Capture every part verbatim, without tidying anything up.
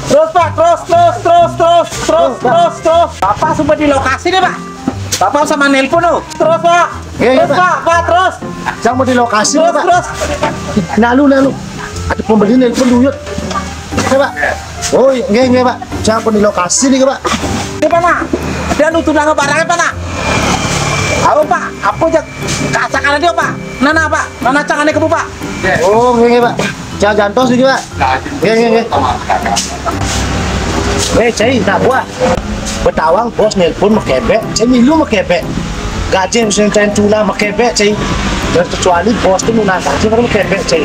Terus, Pak, terus, terus, terus, terus, terus, terus, terus. Bapak sumpah di lokasi nih, Pak. Bapak sama nelpon tuh. Terus, Pak. Iya, iya, terus, Pak. Pak, Pak, terus. Cang mau di lokasi nih, terus, Pak. Terus. Lalu, lalu. Ada pembeli nelpon dulu. Coba. Oh, iya, iya, Pak. Cang mau di lokasi nih, Pak. Ini, Pak, nah. Dan untuk nang barangnya, Pak, nah. Apa, Pak? Apa jak kacakan dia, Pak? Nana, Pak. Nana cang ane kebu, Pak. Oh, nggih, nggih, Pak. Jangan jantos niki, Pak. Nggih, nggih, nggih. Eh, cai, nak buah. Betawang bos nelpon makebek, cai milu makebek. Gaji mesin ten tuna makebek, cai. Dan kecuali bos tu nuna gaji baru makebek, cai.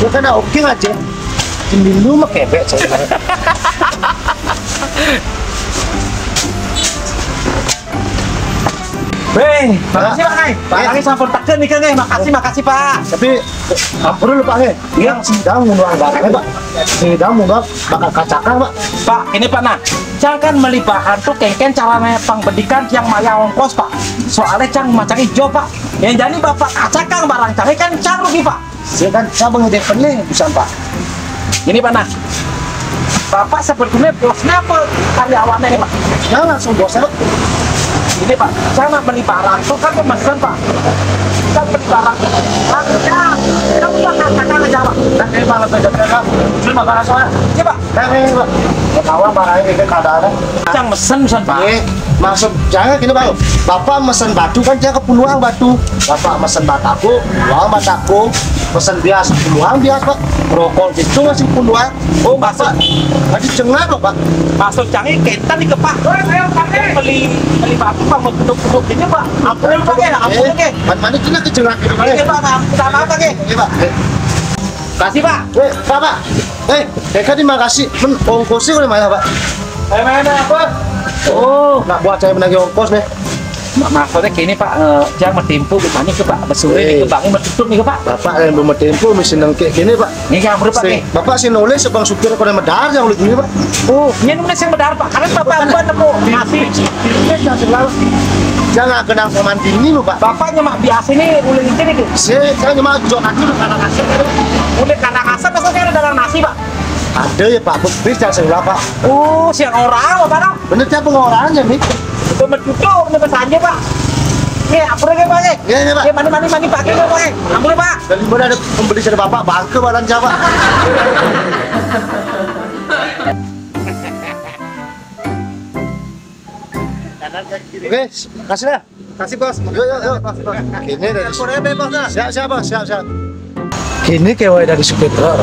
Bukan nak oke aja. Cai milu makebek, cai. Weh, makasih, Pak, ngai. Pak, ngai sampun teken nih, ngai. Makasih, makasih, Pak. Tapi ampun dulu, Pak, ngai. Iya. Sidang ngundang barang, Pak. Sidang ngundang bakal kacakan, Pak. Pak, ini, Pak, nah. Cang kan meli bahan tuh kengken carane pang bedikan yang maya ongkos, Pak. Soalnya cang macam ijo, Pak. Yang jadi Bapak kacakan barang cang kan cang rugi, Pak. Saya kan saya mengidek pening pisan, Pak. Ini, Pak, nah. Bapak sebetulnya bosnya apa karyawannya nih, Pak? Nah, langsung bosnya, Pak. Ini, Pak, saya nak beli barang tuh kan pemesan, Pak. Kita beli barang. Pak, ya, kamu bakal kacang aja, Pak. Nah, ini malah beda, Pak. Terima kasih, Pak. Iya, Pak. Nah, ini, Pak. Mau tahu barangnya ini keadaannya. Cang mesen, mesen, Pak. Iya. Maksud jangan gini, Bang. Bapak mesen batu kan dia kepuluhan batu. Bapak mesen bataku, puluhan bataku. Mesen bias, puluhan bias, Pak. Rokok gitu masih puluhan. Oh, Bapak. Tadi jengah kok, Pak. Maksud cang ini kenten nih ke, Pak. Beli, beli batu, Pak, mau duduk-duduk gini, Pak. Ampun, Pak, ya, ampun, Eh, ya. Kan mana kita kejengah gitu, Pak. Iya, Pak, maaf. Kita apa, Pak, ya? Iya, Pak. Kasih, Pak. Eh, Pak, Pak. Eh, eh, kan terima kasih. Men, ongkosnya udah mana, Pak? Eh, mana, apa? Oh, nak buat saya menagih ongkos nih. Ma-, maksudnya gini, Pak, eh, jangan metimpu gimana ke, Pak? Besuri nih, Eh. Ke, Bang, metutup nih, ke, Pak. Bapak yang belum metimpu, mesti nengke gini, Pak. Ini yang berapa Si, nih? Bapak si nulis, Bang supir, kau medar, yang lucu, Pak. Oh, ini nulis yang medar, Pak. Karena Bapak bukan nemu nasi. Jangan kenal sama dini, Pak. Bapaknya mak biasa nih, udah licin nih. Si, saya cuma jual kaki, udah karena kasih. Udah karena kasar, masa saya ada dalam nasi, Pak? Ada ya, Pak. Bis jangan sebelah, Pak. Oh, siang orang, Bapak, dong? Bener, siapa orang aja, nih? Itu metutup, ini pesannya, Pak. Ini, ampun, ya, Pak, ya. Iya, iya, Pak. Ya, mandi, mandi, mandi, pakai, Pak, ya. Ampun, Pak. Dari mana ada pembeli dari Bapak, bangke badan siapa? Oke, kasih dah. Kasih, Bos. Yuk, yuk, yuk. Bos, Bos. Kini dari Ampun, ya, Bos, nah. Siap, siap, Bos. Siap, siap. Kini kewe dari supir truk.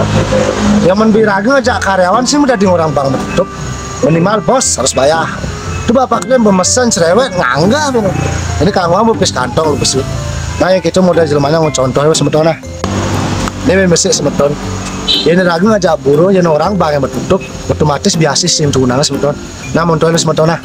Yang men biraga ngajak karyawan sih udah di orang bang menutup. Minimal bos harus bayar. Itu bapak kalian memesan cerewet nganggah ini. Ini kang wang bupis kantong lu besut. Nah, yang kita modal jelemanya mau contoh ya semeton nah. Ini mesik semeton. Ini ragu ngajak buruh, yang orang bang yang menutup, otomatis biasa sih tunang semeton. Nah, montoy semeton nah.